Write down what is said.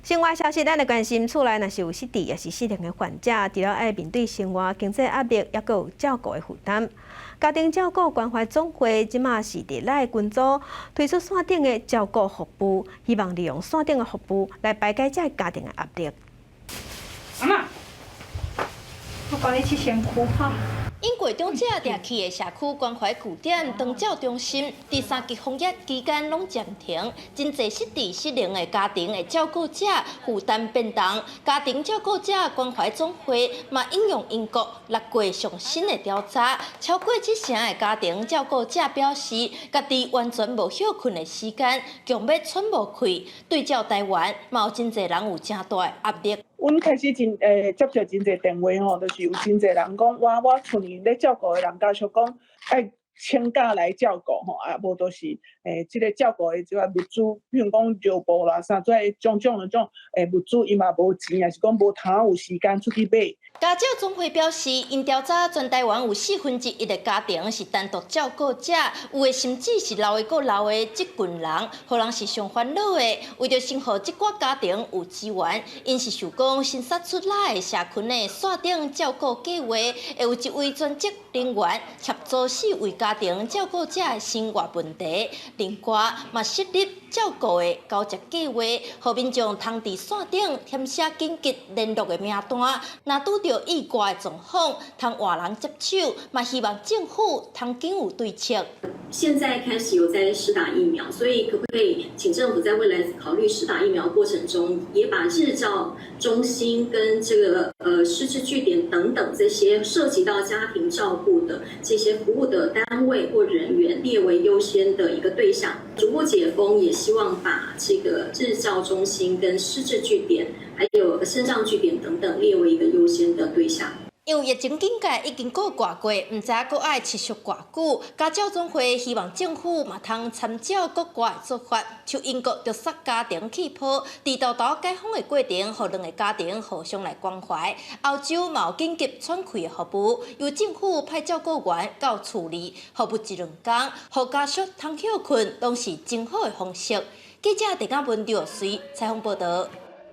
生活消息，咱來關心厝內若是有失智，抑是失能的患者，除了愛面對生活經濟壓力，抑閣有照顧的負擔。家庭照顧關懷總會這馬是佇咱的群組推出線頂的照顧服務，希望利用線頂的服務來排解這个家庭的壓力。阿嬤，我幫你拭身軀哈。英國長者定去的社區關懷據點長照中心，佇三級防疫期間攏暫停，真濟失智失能的家庭的照顧者負擔變重。家庭照顧者關懷總會嘛引用英國六月上新的調查，超過七成的家庭照顧者表示，家己完全無歇睏的時間，強欲喘無氣。對照台灣，嘛有真濟人有誠大的壓力。阮開始真接受真濟電話吼，就是有真濟人講，我厝裡咧照顧的人家屬講愛請假來照顧吼，啊無就是這个照顧的這个物資，比如講尿布啦啥，這種種的種物資，伊嘛無錢，抑是講無通有時間出去買。家照總會表示，𪜶調查全台灣有四分之一的家庭是單獨照顧者，有的甚至是老的閣老的這群人，予人是上煩惱的。為著先予這寡家庭有資源，𪜶是想講新殺出來的社群的線頂照顧計劃，會有一位專職人員協助四位家庭照顧者的生活問題。另外，嘛設立照顧的交接計劃，予民眾通佇線頂填寫緊急聯絡的名單，若拄著意外狀況，通換人接手，嘛希望政府通緊有對策。現在開始有在施打疫苗，所以可不可以請政府在未來考慮施打疫苗過程中，也把日照中心跟這個失智據點等等這些涉及到家庭照顧的這些服務的單位或人員列為優先的一個對象。逐步解封，也希望把這個日照中心跟失智據點，還有身障據點等等列為一個優先的對象。因為疫情警戒已經過偌過，毋知閣愛持續偌久。家照總會希望政府嘛通參照國外的做法，像英國就殺家庭氣泡，佇沓沓解封的過程，予兩个家庭互相來關懷。歐洲嘛有緊急喘氣的服務，由政府派照顧員到厝裡服務一兩工，予家屬通歇睏，攏是真好的方式。記者鄭嘉文、劉隨採訪報導。